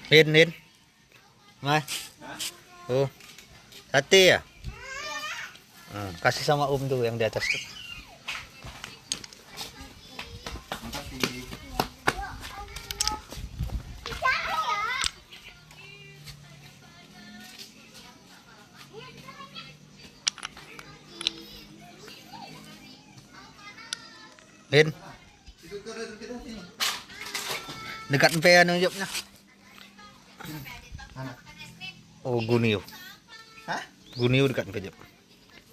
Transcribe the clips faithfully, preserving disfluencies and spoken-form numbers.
Din, Din. Mai. Oh. Sate ya? Hmm, kasih sama Om tu yang di atas tu. Din. Dekat empe anu jawab nyan. Oh, guniu. Hah? Guniu dekat empe jawab.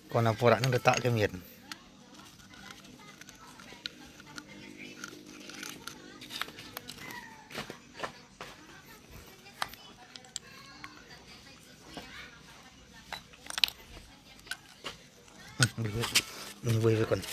Kona porak nyan letak ke miet. Hmm, boleh, boleh, boleh, boleh kon.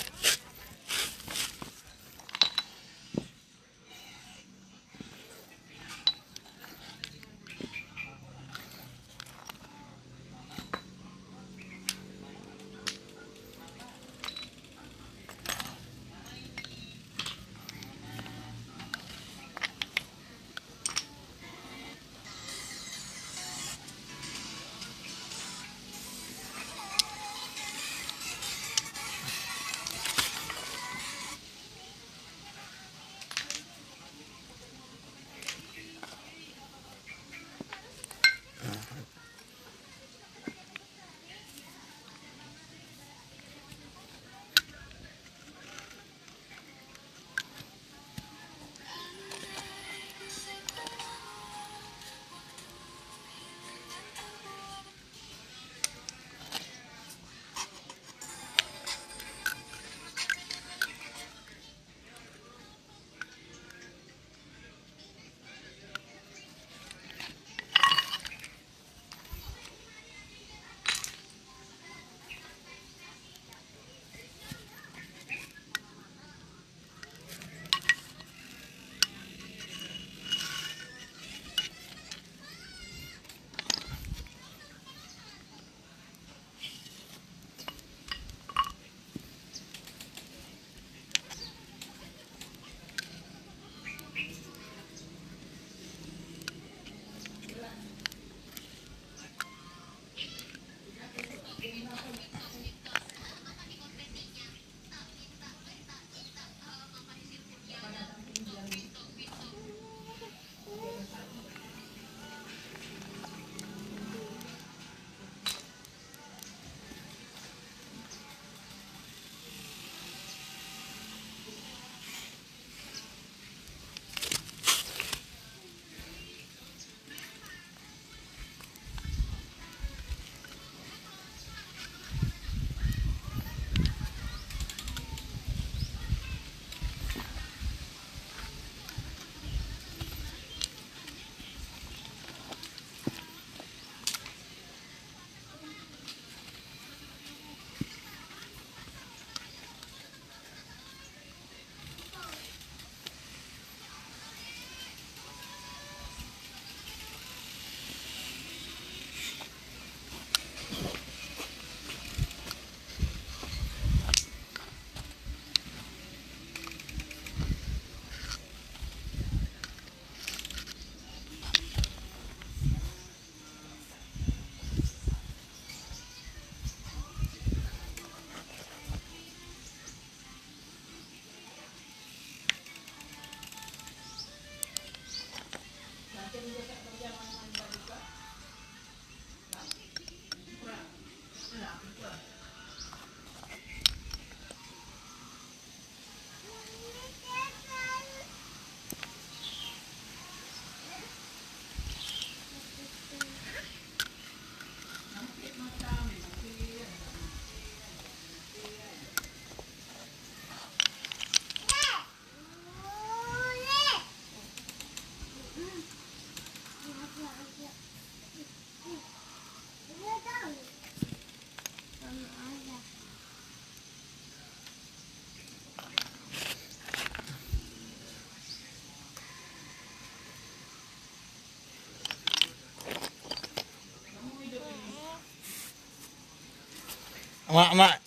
Mak, mak.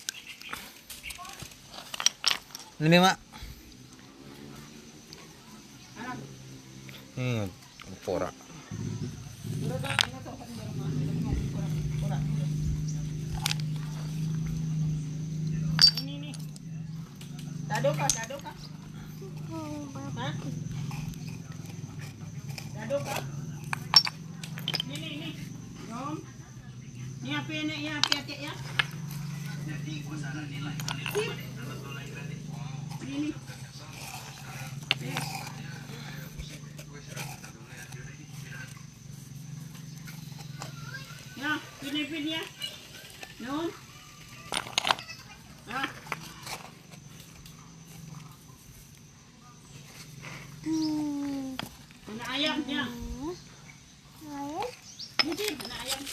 Ini, mak. Hmm, porak. Ini, ini. Dado ka, dado ka. Ha? Dado ka. Ini, ini, ini. Jom. Ni api ni, ya, api atik ya. Ini, ini. Ya, ini, ini ya. Nun. Ah. Hmm. Anak ayam ya. Hmm. Ayam. Ini anak ayam.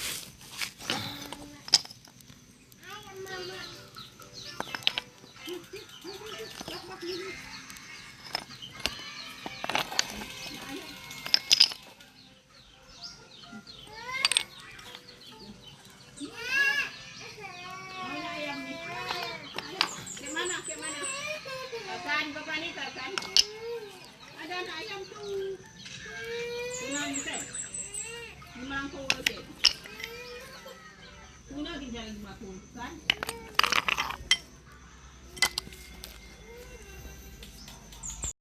Mana ayam ni? Kek mana? Kek mana? Kakan, papa ni kakan. Ada anak ayam tu. Tengah ni kan? Lima ekor je. Tuna ginjal lima ekor kan?